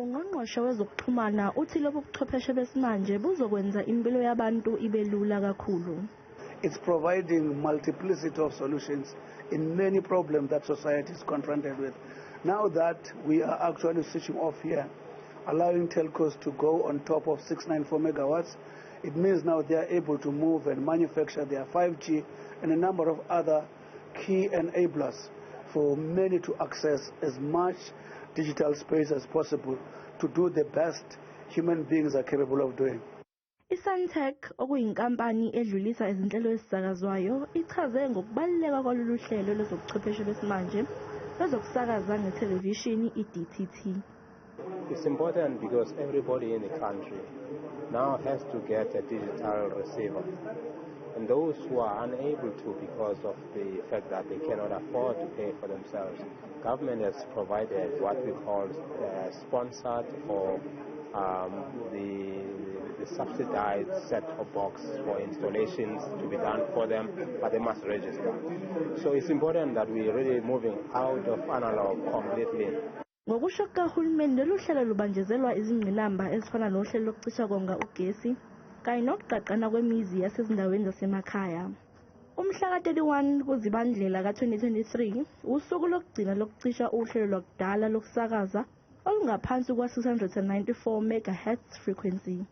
Ungqongqoshe wezokuxhumana uthi lobu buchwepheshe besimanje buzokwenza impilo yabantu ibe lula kakhulu. It's providing multiplicity of solutions in many problems that society is confronted with. Now that we are actually switching off here, allowing telcos to go on top of 694 megawatts, it means now they are able to move and manufacture their 5G and a number of other key enablers for many to access as much digital space as possible to do the best human beings are capable of doing. I-Santech okuyinkampani edlulisa izinhlelo ezisakazwayo ichaze ngokubaluleka kwalolu hlelo lwezobuchwepheshe besimanje lwezokusakaza ngethelevishini i-DTT. It's important because everybody in the country now has to get a digital receiver. And those who are unable to because of the fact that they cannot afford to pay for themselves, government has provided what we call sponsored or the subsidized set-top box for installations to be done for them, but they must register. So it's important that we're really moving out of analog completely. Ngokusho kahulumeni lolu hlelo lubanjezelwa izingqinamba ezifana nohlelo lokucisha konga ugesi kanye nokuqaqana kwemizi yasezindaweni zasemakhaya. Umhla ka-31 kuZibandlela ka-2023 usuku lokugcina lokucisha uhlelo lwakudala lokusakaza olungaphansi kwa-694 MHz frequency.